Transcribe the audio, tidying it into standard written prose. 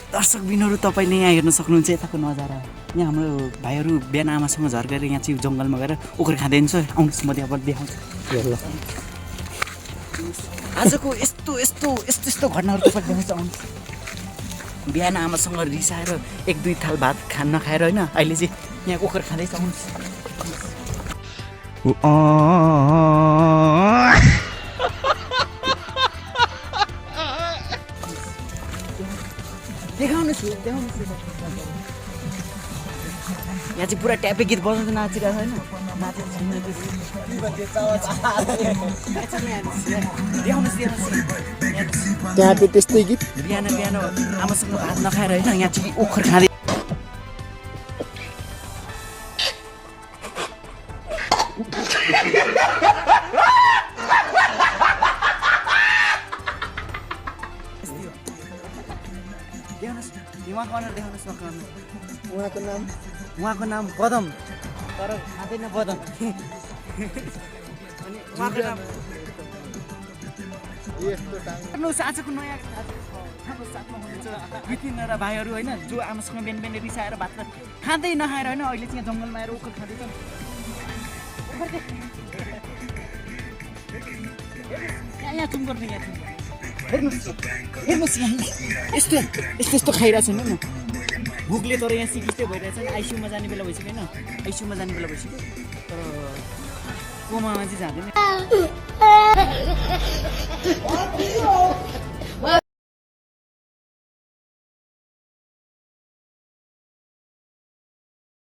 दर्शक बिनहरू तपाईँले यहाँ हेर्न सक्नुहुन्छ यताको नजारा यहाँ हाम्रो भाइहरू बिहान आमासँग झर्केर यहाँ चाहिँ जङ्गलमा गएर ओखर खाँदै हुन्छ आउनुहोस् म त्यहाँबाट देखाउँछु हेर्नु आजको यस्तो यस्तो यस्तो यस्तो घटनाहरू तपाईँ देखाउँछ आउनुहोस् बिहान आमासँग रिसाएर एक दुई थाल भात खान नखाएर होइन अहिले चाहिँ यहाँ ओखर खाँदैछ आउनुहोस् देखाउनुहोस् यहाँ चाहिँ पुरा ट्यापे गीत बजाउँदै नाचिरहेको छैन ट्यापे त्यस्तै गीत बिहान बिहान आमासँग भात नखाएर होइन यहाँ चाहिँ ओखर खाँदै उहाँको नाम बदम तर खाँदैन बदम अनि उहाँको नाम आजको नयाँ हाम्रो साथमा हुनुहुन्छ विपिन र भाइहरू होइन जो आमासँग बिहान बिहान रिसाएर भात खाँदै नखाएर होइन अहिले चाहिँ जङ्गलमा आएर ओखर खाँदैछ यहाँ चुम गर्ने यहाँ हेर्नुहोस् यहाँ यस्तो यस्तो यस्तो खाइरहेको छैन न भुकले तर यहाँ सिकिस्टै भइरहेछ आइसियुमा जाने बेला भइसक्यो होइन आइसियुमा जाने बेला भइसक्यो तर कोमामा चाहिँ जाँदैन